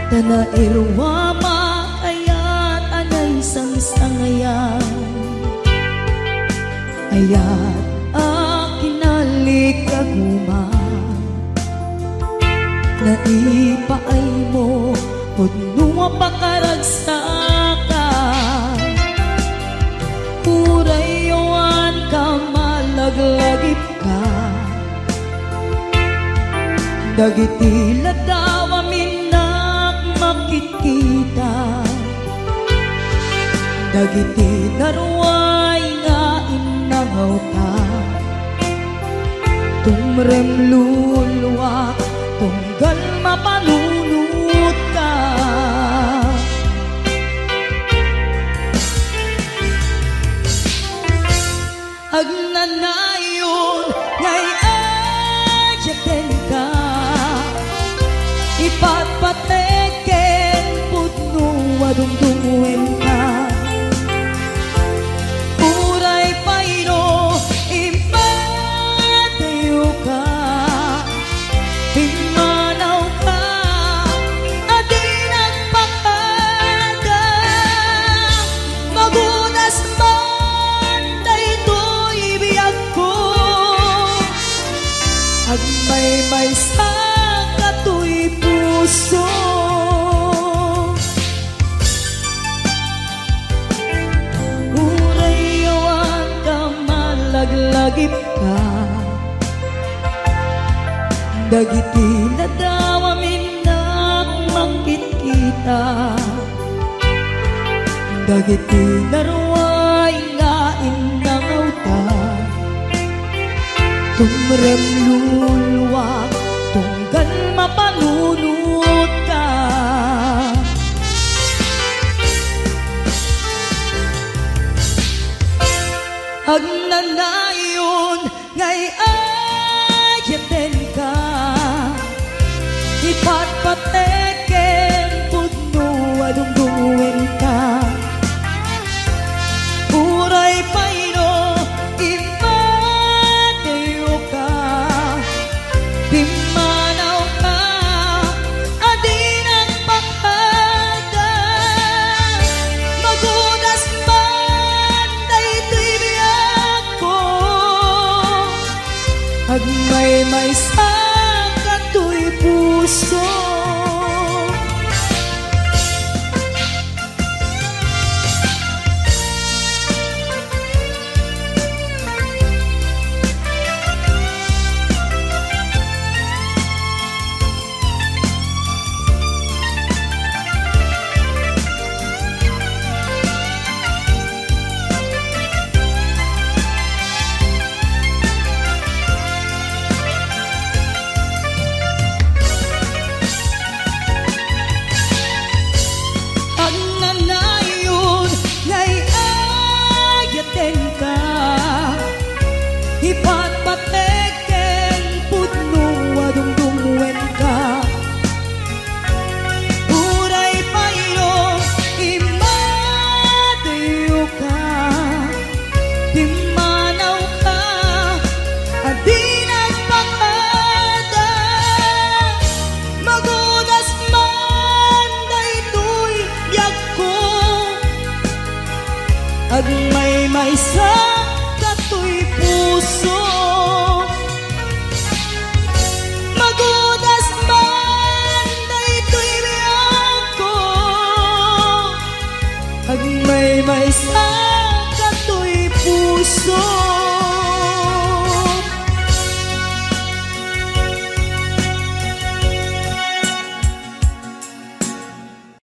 Ta nairua makayat a naisangsangayan. Ayat a kinalikaguman. Naipaaymo pudno a pakaragsakan. Uray awan ka malaglagipka. Dagiti ladaw a minnak makitkita. Dagiti naruay nga innangawta. Tumrem luluak tunggal mapanunotka. Agnanayon nga iyayatenka, ipatpatek ken pudno a dumdumngegka. Uray pay no impadayoka, pimmanawka a di nagpakada. Magunas man daytoy biagko, agmaymaysa katoy puso. Uray awan ka malaglagipka. Dagiti ladaw a minnak makitkita. Dagiti naruay nga innangawta. Tumrem luluak tunggal mapanunotka. Agnanayon nga iyayatenka, ipatpatek ken pudno a dumdumngegka.